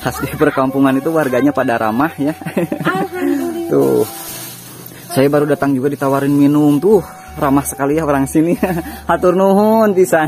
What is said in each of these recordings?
Khas di perkampungan itu warganya pada ramah ya. Alhamdulillah. Tuh. Saya baru datang juga ditawarin minum tuh. Ramah sekali ya orang sini. Hatur nuhun pisan.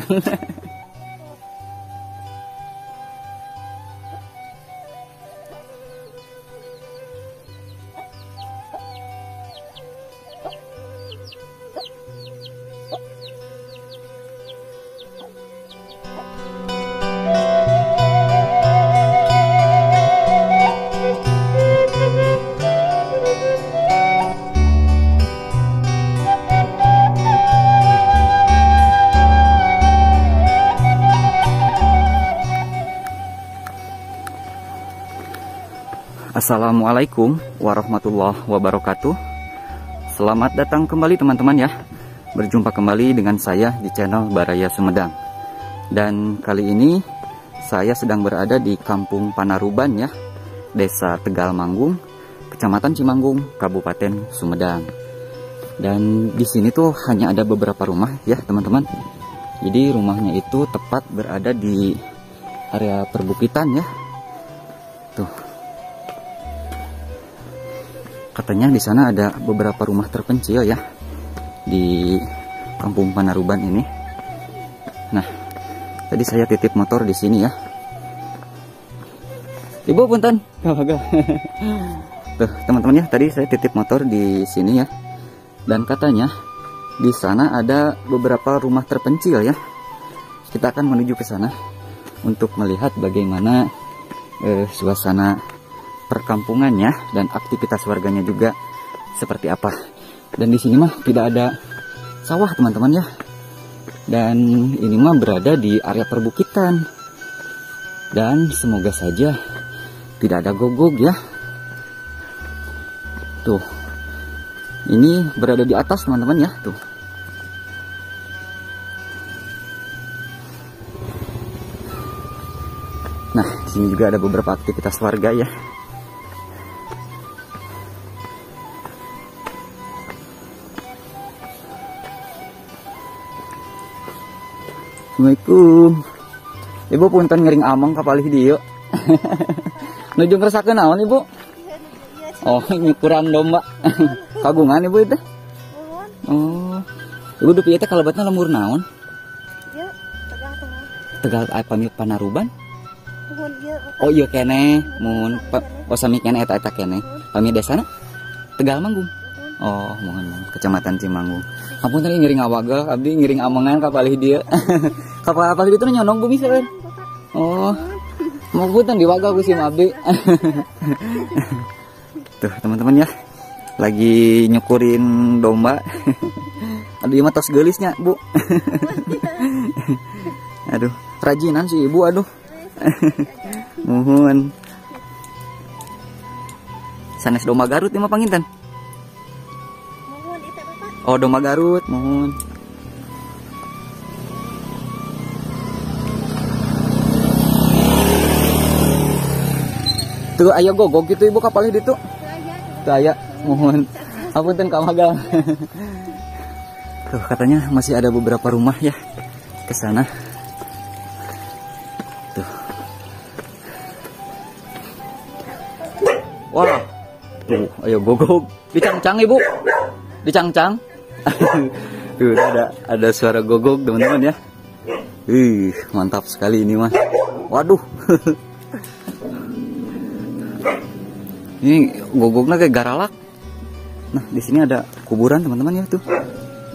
Assalamualaikum warahmatullahi wabarakatuh. Selamat datang kembali teman-teman ya. Berjumpa kembali dengan saya di channel Baraya Sumedang. Dan kali ini saya sedang berada di Kampung Panaruban ya, Desa Tegal Manggung, Kecamatan Cimanggung, Kabupaten Sumedang. Dan di sini tuh hanya ada beberapa rumah ya teman-teman. Jadi rumahnya itu tepat berada di area perbukitan ya. Tuh. Katanya di sana ada beberapa rumah terpencil ya di Kampung Panaruban ini. Nah, tadi saya titip motor di sini ya. Ibu punten. Tuh, teman-teman ya, tadi saya titip motor di sini ya. Dan katanya di sana ada beberapa rumah terpencil ya. Kita akan menuju ke sana untuk melihat bagaimana suasana perkampungannya dan aktivitas warganya juga seperti apa. Dan di sini mah tidak ada sawah teman-teman ya. Dan ini mah berada di area perbukitan. Dan semoga saja tidak ada gogog ya. Tuh. Ini berada di atas teman-teman ya, tuh. Nah, di sini juga ada beberapa aktivitas warga ya. Assalamualaikum. Ibu punten ngiring ameng kapalih dieu. Nuju ngerasakeun naon ibu? Oh, nyukuran domba. Kagungan ibu itu? Oh. Ibu dupi teh kalebatna lembur naon? Ieu Tegal-Tegal. Tegal pami Panaruban? Muhun ieu. Oh iya keneh, muhun. Oh sami keneh eta-eta keneh. Pami desana Tegal Manggung. Oh, mohon mohon Kecamatan Cimanggung. Ampun tadi ngiring awagel, abdi ngiring amongan kapalih dieu. Kapal itu nyonong bumi seueur. Oh. Mau punten diwagel ku sim abdi. Tuh, teman-teman ya. Lagi nyukurin domba. Aduh, ieu mah tos geulisnya, Bu. Aduh, rajinan si ibu aduh. Muhun. Sanes domba Garut ieu mah panginten. Oh, domba Garut, mohon. Tuh aya gogog gitu ibu kapalih ditu. Tuh aya, mohon. Apunten ka magang. Tuh katanya masih ada beberapa rumah ya ke sana. Tuh. Wah. Tuh, ayo gogog. Dicangcang ibu. Dicangcang. Tuh ada suara gogog teman-teman ya. Ih, mantap sekali ini mah. Waduh. Ini gogognya kayak garalak. Nah, di sini ada kuburan teman-teman ya tuh.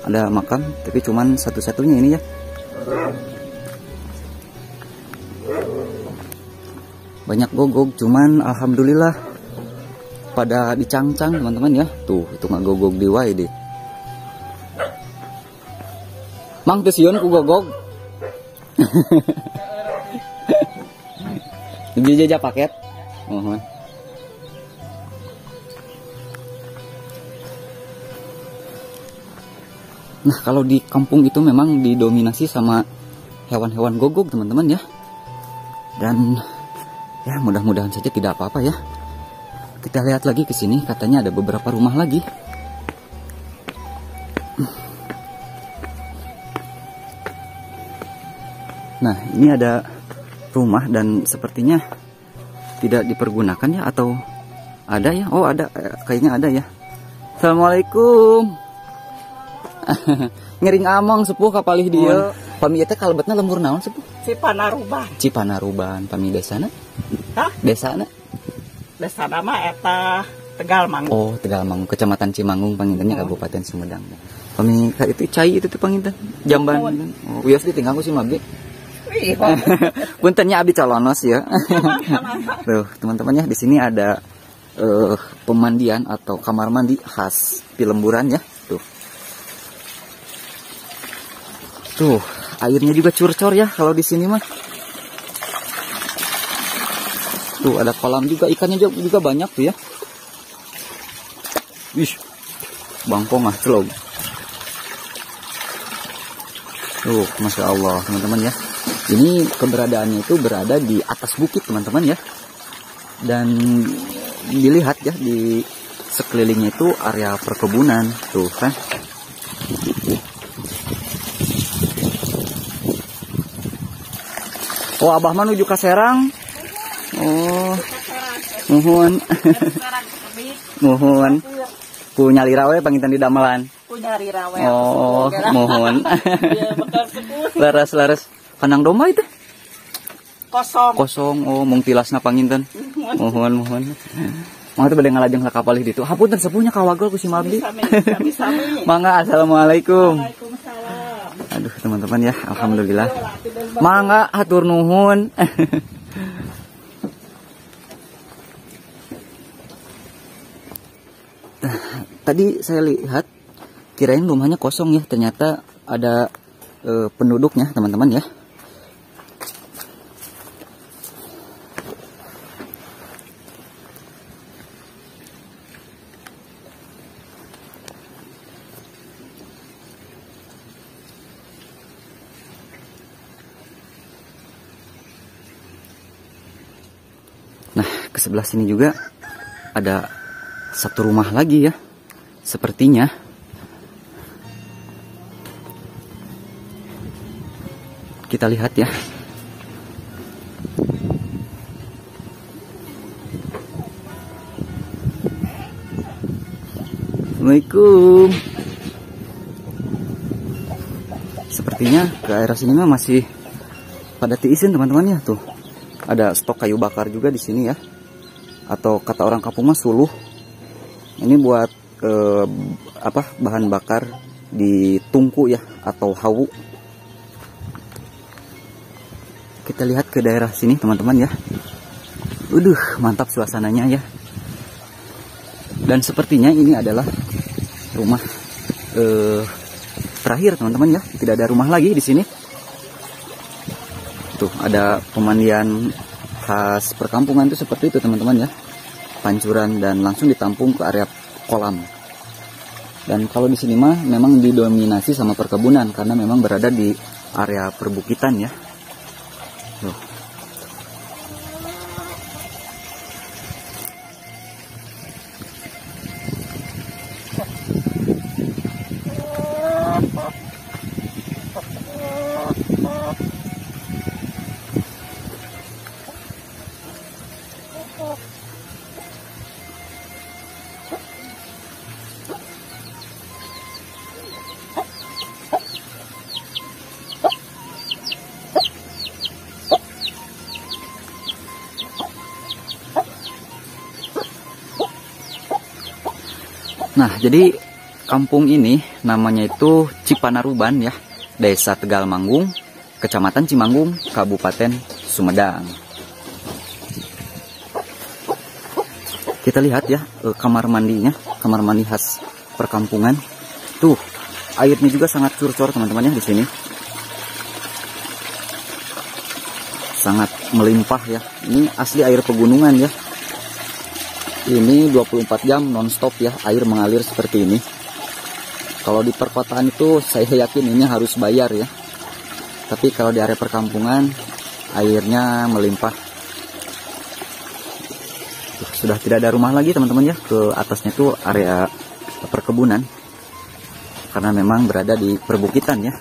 Ada makam, tapi cuman satu-satunya ini ya. Banyak gogog, cuman alhamdulillah pada dicangcang teman-teman ya. Tuh, itu nggak gogog di wae deh. Mang teu sieun ku gogog. Dijajah paket. Mohon. Nah, kalau di kampung itu memang didominasi sama hewan-hewan gogog teman-teman ya. Dan ya mudah-mudahan saja tidak apa-apa ya. Kita lihat lagi ke sini, katanya ada beberapa rumah lagi. Nah, ini ada rumah dan sepertinya Tidak dipergunakan ya, atau ada ya? Oh ada, kayaknya ada ya. Assalamualaikum. Ngering among sepuh kapalih dia. Pami eta kalebetna lembur naon sepuh? Cipanaruban. Cipanaruban, pami desana? Hah? Desana? Desana mah eta Tegal Manggung. Oh, Tegal Manggung, Kecamatan Cimanggung pangintennya, Kabupaten Sumedang. Pami ka itu cai itu tuh panginten, jamban. Oh, wios ditinggal ku si Mabdi. Puntennya abdi calonos ya. Tuh, teman-teman ya, di sini ada pemandian atau kamar mandi khas Pilemburan ya. Tuh. Tuh, airnya juga curcor ya kalau di sini mah. Tuh, ada kolam juga, ikannya juga banyak tuh ya. Wih, bangkong ah, celog. Tuh, Masya Allah teman-teman ya. Ini keberadaannya itu berada di atas bukit teman-teman ya. Dan dilihat ya, di sekelilingnya itu area perkebunan. Tuh kan. Oh, abah mah nuju ka Serang. Oh. Muhun. Muhun. Ku nyalira we panginten di damelan. Ku nyalira we. Oh, muhun. Leres-leres. Kandang domba itu? Kosong. Kosong. Oh, mung tilasna panginten. Muhun, muhun. Mangga teh bade ngalajeng sakapalih ditu. Hapunten sepuhnya kawagel ku si Mabdi. Sami-sami. Mangga, assalamualaikum. Waalaikumsalam. Aduh, teman-teman ya, alhamdulillah. Mangga hatur nuhun. Tadi saya lihat kirain rumahnya kosong ya, ternyata ada penduduknya teman-teman ya. Nah, ke sebelah sini juga ada satu rumah lagi ya, sepertinya. Kita lihat ya. Assalamualaikum. Sepertinya ke arah sini mah masih pada tiisin teman-teman ya tuh. Ada stok kayu bakar juga di sini ya. Atau kata orang kampung mah suluh. Ini buat bahan bakar di tungku ya, atau hawu. Kita lihat ke daerah sini teman-teman ya. Uduh, mantap suasananya ya. Dan sepertinya ini adalah rumah terakhir teman-teman ya. Tidak ada rumah lagi di sini. Tuh, ada pemandian khas perkampungan tuh seperti itu teman-teman ya. Pancuran dan langsung ditampung ke area kolam. Dan kalau di sini mah memang didominasi sama perkebunan karena memang berada di area perbukitan ya. Tuh. Nah, jadi kampung ini namanya itu Cipanaruban ya, Desa Tegal Manggung, Kecamatan Cimanggung, Kabupaten Sumedang. Kita lihat ya kamar mandinya, kamar mandi khas perkampungan. Tuh, airnya juga sangat curcor teman-teman ya di sini. Sangat melimpah ya. Ini asli air pegunungan ya. Ini 24 jam nonstop ya, air mengalir seperti ini. Kalau di perkotaan itu saya yakin ini harus bayar ya. Tapi kalau di area perkampungan airnya melimpah. Tuh, sudah tidak ada rumah lagi teman-teman ya. Ke atasnya tuh area perkebunan. Karena memang berada di perbukitan ya.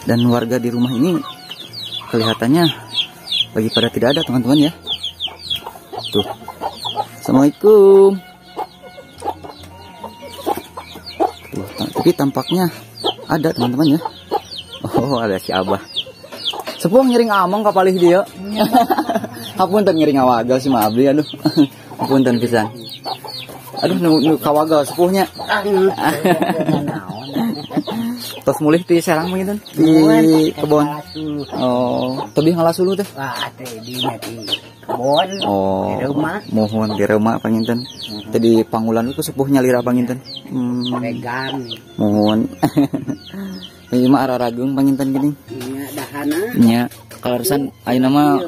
Dan warga di rumah ini kelihatannya Lagi pada tidak ada teman-teman ya. Tuh. Assalamualaikum. Tuh, tapi tampaknya ada teman-teman ya. Oh, ada si Abah. Sepuh ngiring among kapalih dia. Hapunten ngiring awagal si Mabli aduh. Hapunten pisan. Aduh nu kawagal sepuhnya. Tos mulih ti Serang mungkin di kebon. Oh, tebih ngalas dulu teh. Wah, teh di kebon. Oh, di rumah. Mohon di rumah panginten. Tadi pangulan itu sepuhnya lira panginten. Pegang. Mohon. Ieu mah ararageung panginten gini. Nya dahana. Nya kaleresan ayeuna mah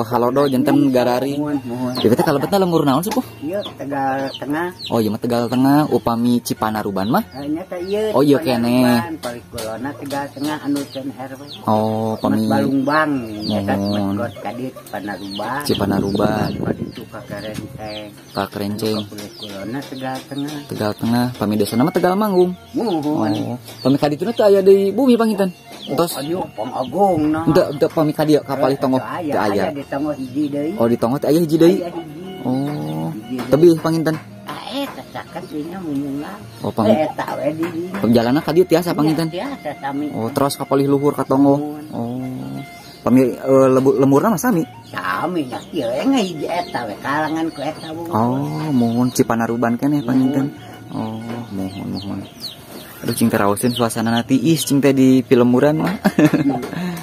halodo janten garari. Ieu teh kalebetna lembur naon sepuh? Ieu Tegal Tengah. Oh, ieu mah Tegal Tengah upami Cipanaruban mah? Nya teh ieu. Oh, ieu keneh. Palikulona Tegal Tengah anu can RW. Oh, pami Balungbang nya teh got ka dieu Cipanaruban. Cipanaruban. Ditu ka Kerenceng. Ka Kerenceng. Palikulona Tegal Tengah. Tegal Tengah, pami desana mah Tegal Manggung. Muhun. Oh, pami ka dituna teh aya deui bumi panginten. Tos aduh Pangagung nah. Henteu pami ka dieu ka palih tonggoh teu aya. Di tonggoh hiji deui. Oh, di tonggoh teh aya hiji deui. Oh, tebih panginten. Eta saket dinya munyungan. Oh, pami. Eta we di dinya. Perjalanan ka dieu tiasa panginten. Tiasa sami. Oh, terus ka palih luhur ka tonggoh. Oh. Pami lemburna mah sami. Sami nya kieu we hiji eta we kalangan ku eta. Oh, muhun Cipanaruban keneh panginten. Oh, muhun muhun. Aduh cing teh raoseun suasana nanti ih cing teh di pilemburan mah.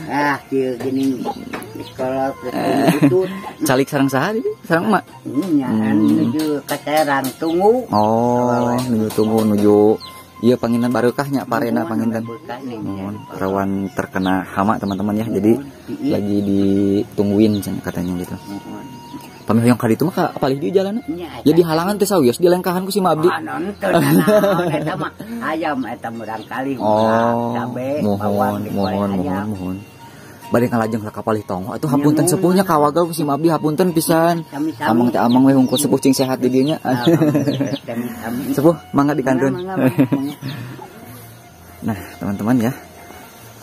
Ah, kieu geuning di sekolah butut. Calik sareng saha di? Sareng emak. Nya nuju ka Serang tunggu. Oh, nuju tunggu nuju ieu panginten barokahnya parena panginten. Muhun rawan terkena hama teman-teman ya. Jadi lagi ditungguin katanya gitu. Pami hoyong ka ditu mah ka palih dieu jalanna. Jadi halangan teh sawios dilengkahan ku si Mabdi. Ah, nonton eta mah ayam eta murangkali. Oh, cabe, muhun muhun muhun muhun. Bade ngalajeng ka palih tonggoh atuh hapunten sepuhnya kawagal ku si Mabdi hapunten pisan. Amang teh amang we hungkul sepuh cing sehat di dieu nya. Sepuh mangga dikantun. Nah, teman-teman ya.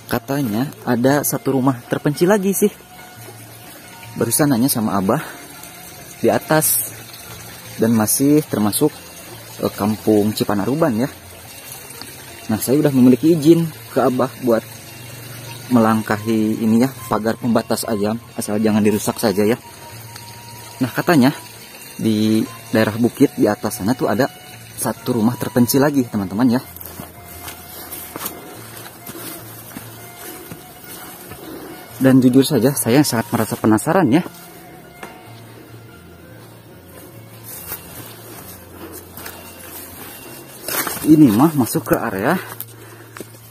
Katanya ada satu rumah terpencil lagi sih. Barusan nanya sama Abah di atas dan masih termasuk kampung Cipanaruban ya. Nah, saya udah memiliki izin ke Abah buat melangkahi ini ya, pagar pembatas ayam, asal jangan dirusak saja ya. Nah, katanya di daerah bukit di atas sana tuh ada satu rumah terpencil lagi, teman-teman ya. Dan jujur saja saya sangat merasa penasaran ya. Ini mah masuk ke area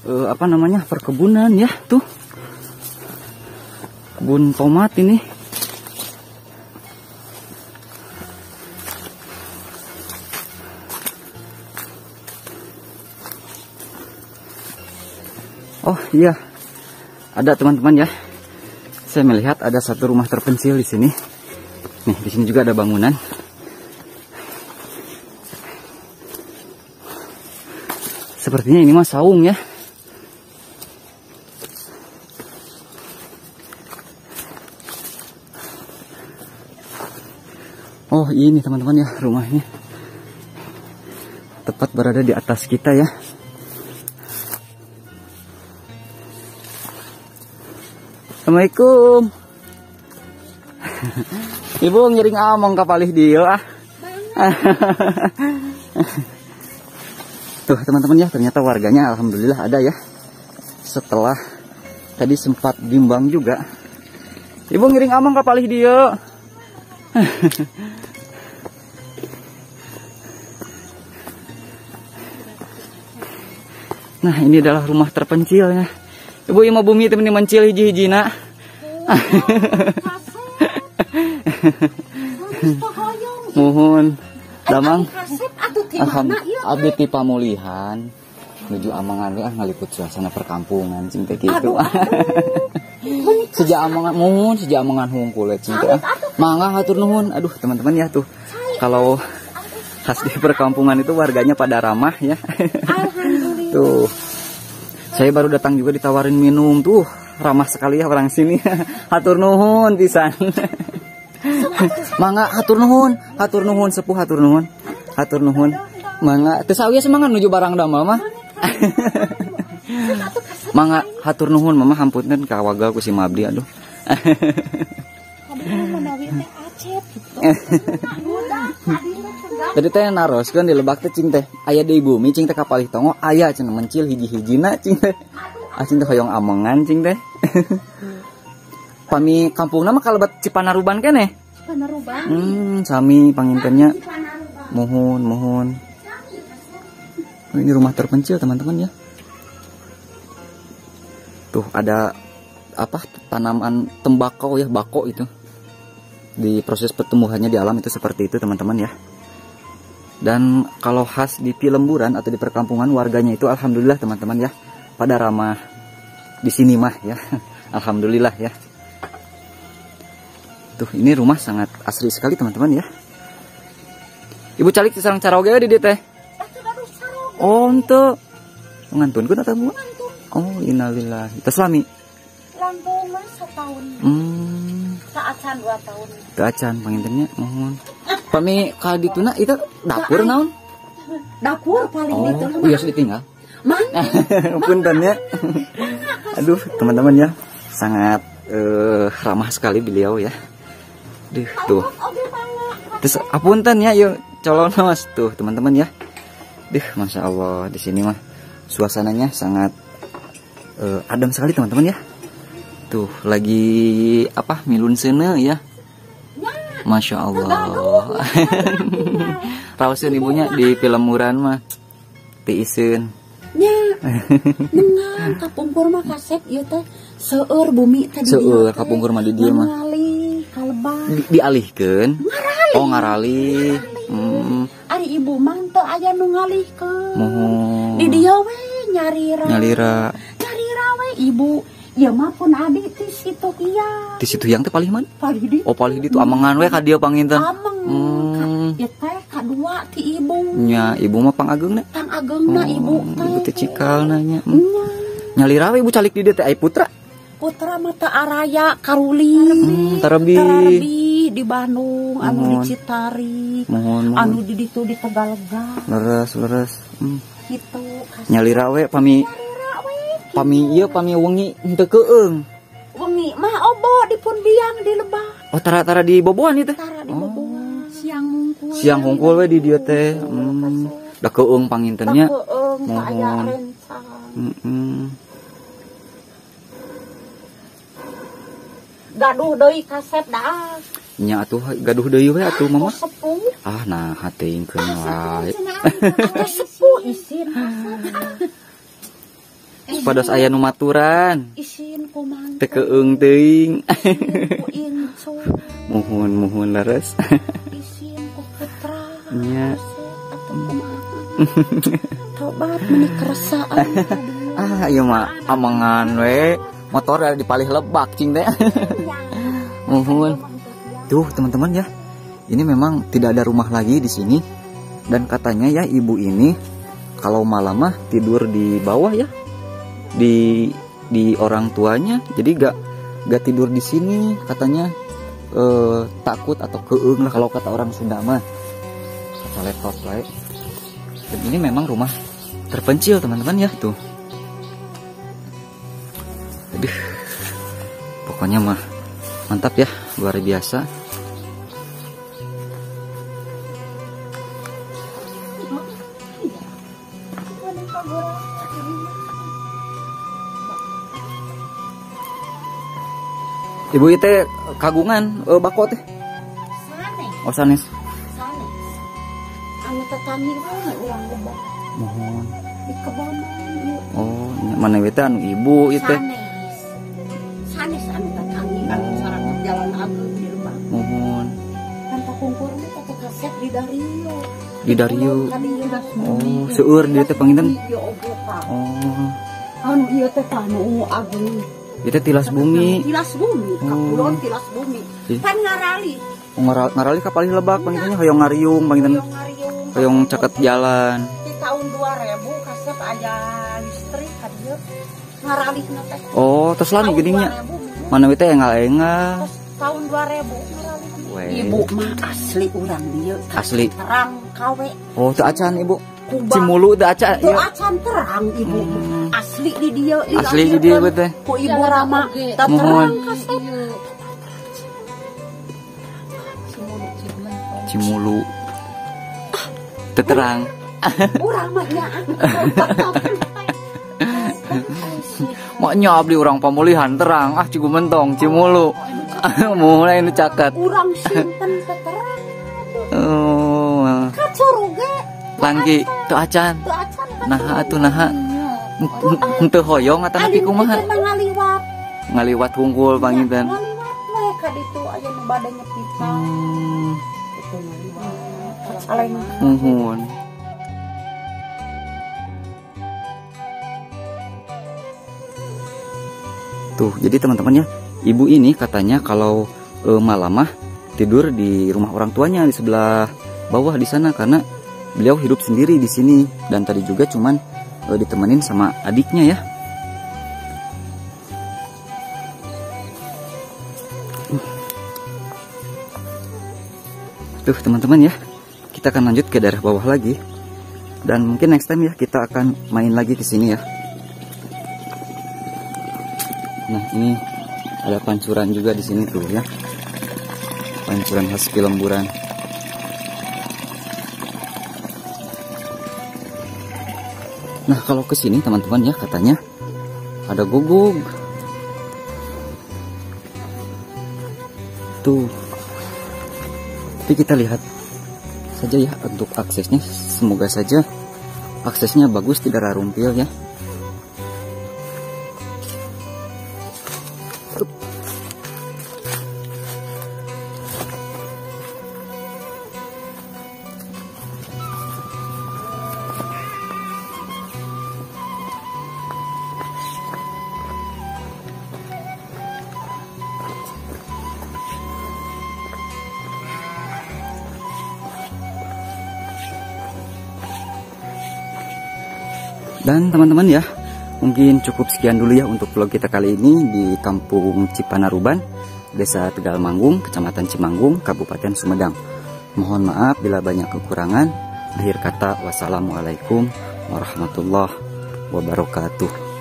apa namanya perkebunan ya tuh, kebun tomat ini. Oh iya, ada teman-teman ya. Saya melihat ada satu rumah terpencil di sini. Nih, di sini juga ada bangunan. Sepertinya ini mah saung ya. Oh ini teman-teman ya rumahnya. Tepat berada di atas kita ya. Assalamualaikum. Ibu ngiring among kapalih dieu ah. Tuh teman-teman ya, ternyata warganya alhamdulillah ada ya. Setelah tadi sempat bimbang juga. Ibu ngiring among kapalih dieu. Nah, ini adalah rumah terpencil ya. Ibu ima bumi temen mencil hiji-hijina. Muhun damang. Abdi ti pamulihan nuju amangan we ah ngaliput suasana perkampungan cing teh kitu. Sejak amangan muhun, sejak amangan hungkul cing teh. Mangga hatur nuhun. Aduh teman-teman ya tuh. Kalau khas di perkampungan itu warganya pada ramah ya. Tuh. Saya baru datang juga ditawarin minum tuh. ramah sekali ya orang sini. Hatur nuhun pisan. Mangga hatur nuhun sepuh hatur nuhun. Hatur nuhun. Mangga teu sawieu semangat nuju barang damel mah. Mangga hatur nuhun mama hampunten ka wagal ku si Mabdi aduh. Tadi teh naroskeun di lebak teh cing teh aya deui bumi cing teh kapalih tongo aya cenah mencil hiji-hijina cing teh. Cing teh hoyong amongan cing teh. Pami kampungna mah kalebet Cipanaruban keneh. Cipanaruban. Sami pangintennya. Mohon, mohon. Ini rumah terpencil teman-teman ya. Tuh ada apa tanaman tembakau ya, bako itu. Di proses pertumbuhannya di alam itu seperti itu teman-teman ya. Dan kalau khas di Pilemburan atau di perkampungan warganya itu alhamdulillah teman-teman ya, pada ramah di sini mah ya. Alhamdulillah ya. Tuh ini rumah sangat asri sekali teman-teman ya. Ibu calik sareng caroge di dieu teh. Oh, henteu. Ngantunkeun atawa bu? Oh, innalillahi. Teh lami. Langkung mah setahun. Saacan 2 tahun. Teu acan pangintennya mohon. Pami ka dituna itu dapur naon? Dapur paling ditu. Oh, iya ditinggal. Punten ya. Aduh, teman-teman ya. Sangat ramah sekali beliau ya. Duh, tuh. Terus apunten ya, yuk colon mas tuh teman-teman ya. Duh, masya Allah di sini mah suasananya sangat adem sekali teman-teman ya. Tuh lagi apa milun seuneu ya. Masya Allah. Raoseun ibunya di Pilemburan mah tiiseun. Nya. Nengan kapungkur mah kasep ieu teh seueur bumi teh di dieu. Seueur kapungkur mah di dieu mah. Dialihkeun. Oh ngaralih. Ari ibu mah teu aya nu ngalihkeun. Mohon. Di dieu we nyarira. Nyalira. Nyarira we ibu. Ieu mah pun abi ti situ ieu. Ti situ yang teh palih man? Palih ditu. Oh palih ditu amengan we ka dieu panginten. Ameng. Ieu teh kadua ti ibu. Nya ibu mah pangageungna. Pangageungna ibu teh. Ibu teh cikalna nya. Nyalira we ibu calik di dieu teh ai putra. Putra mata araya karuli. Tarabi. Tarabi di Bandung, anu di Citarik, anu di ditu di Tegalega. Leres, leres. Gitu. Nyalira we pami pami ieu pami wengi henteu keung. Wengi mah obo dipun biang di lebah. Oh tara-tara di boboan ieu teh. Tara di boboan. Siang hungkul. Siang hungkul we di dieu teh. Da keung pangintennya. Da keung teu aya rencang. Gaduh deui kasep dah. Nya atuh gaduh deui we atuh mama. Sepuh. Ah nah teuingkeun wae. Atuh sepuh isin kasep. Pados aya nu maturan. Isin kumaha. Teu keung teuing. Ku incu. Muhun muhun leres. Isin ku putra. Nya. Atuh kumaha. Tobat meuni keresaan. Ah ieu mah amangan we. Motor ada di palih lebak cing teh. Muhun. Tuh teman-teman ya. Ini memang tidak ada rumah lagi di sini. Dan katanya ya ibu ini kalau malam mah tidur di bawah ya. Di orang tuanya. Jadi gak tidur di sini katanya, takut atau keung lah kalau kata orang Sunda mah. Laptop lah. Dan ini memang rumah terpencil teman-teman ya tuh. Aduh, pokoknya mah mantap ya, luar biasa. Ibu itu kagungan bako teh? Sanes. Oh sanes. Sanes. Anu tetanggi we urang lebak. Mohon. Di kebon. Oh, mana we teh anu ibu ieu teh? Sanes. Sanes anu tetanggi anu sarakat jalan ageung di lebak. Mohon. Kan kapungkur mah teh kasep di Dario. Di Dario. Oh, seueur di teh panginten. Oh. Anu ieu teh anu ageung. Itu tilas bumi. Tilas bumi, kapulon tilas bumi. Pan ngarali. Ngarali ka palih lebak pangintennya hoyong ngariung panginten. Hoyong caket jalan. Di tahun 2000 kasep aya listrik ka dieu. Ngaralihna teh. Oh, tos lami geuning nya. Mana we teh engal-engal. Tahun 2000 ngaralih. Ibu mah asli urang dieu. Asli. Terang kawe. Oh, teu acan ibu. Cimulu teu acan. Teu acan terang ibu. Asli di dieu. Asli di dieu teh. Ku ibu Rama teu terang kasep. Cimulu. Teu terang. Urang mah nya. Maknya abdi urang Pamulihan terang, ah Cigumentong, Cimulu. Mulai nu caket. Urang sinten teu terang. Oh. Kacuruge. Langki teu acan. Teu acan. Naha atuh naha. Henteu hoyong atanapi kumaha? Ngaliwat. Ngaliwat hungkul panginten. Ngaliwat we ka ditu aya nu bade nyepitan. Itu ngaliwat. Aleng. Muhun. Tuh, jadi teman-teman ya, ibu ini katanya kalau malam mah tidur di rumah orang tuanya di sebelah bawah di sana karena beliau hidup sendiri di sini dan tadi juga cuman ditemenin sama adiknya ya. Tuh teman-teman ya, kita akan lanjut ke daerah bawah lagi dan mungkin next time ya kita akan main lagi ke sini ya. Nah, ini ada pancuran juga di sini tuh ya. Pancuran khas Pilemburan. Nah, kalau ke sini teman-teman ya katanya ada gugug. Tuh. Tapi kita lihat saja ya untuk aksesnya, semoga saja aksesnya bagus, tidak rarumpil ya. Dan teman-teman ya, mungkin cukup sekian dulu ya untuk vlog kita kali ini di Kampung Cipanaruban, Desa Tegal Manggung, Kecamatan Cimanggung, Kabupaten Sumedang. Mohon maaf bila banyak kekurangan. Akhir kata, wassalamualaikum warahmatullahi wabarakatuh.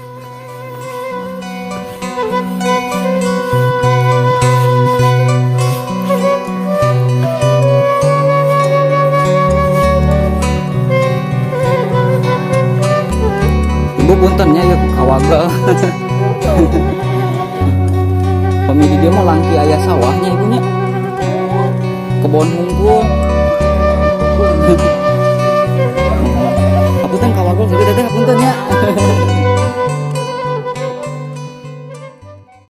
Puntennya ya kawaga. Pemilih dia mau langki ayah sawahnya ibunya. Kebon hungkul. Apunten kawaga tapi teteh apunten ya.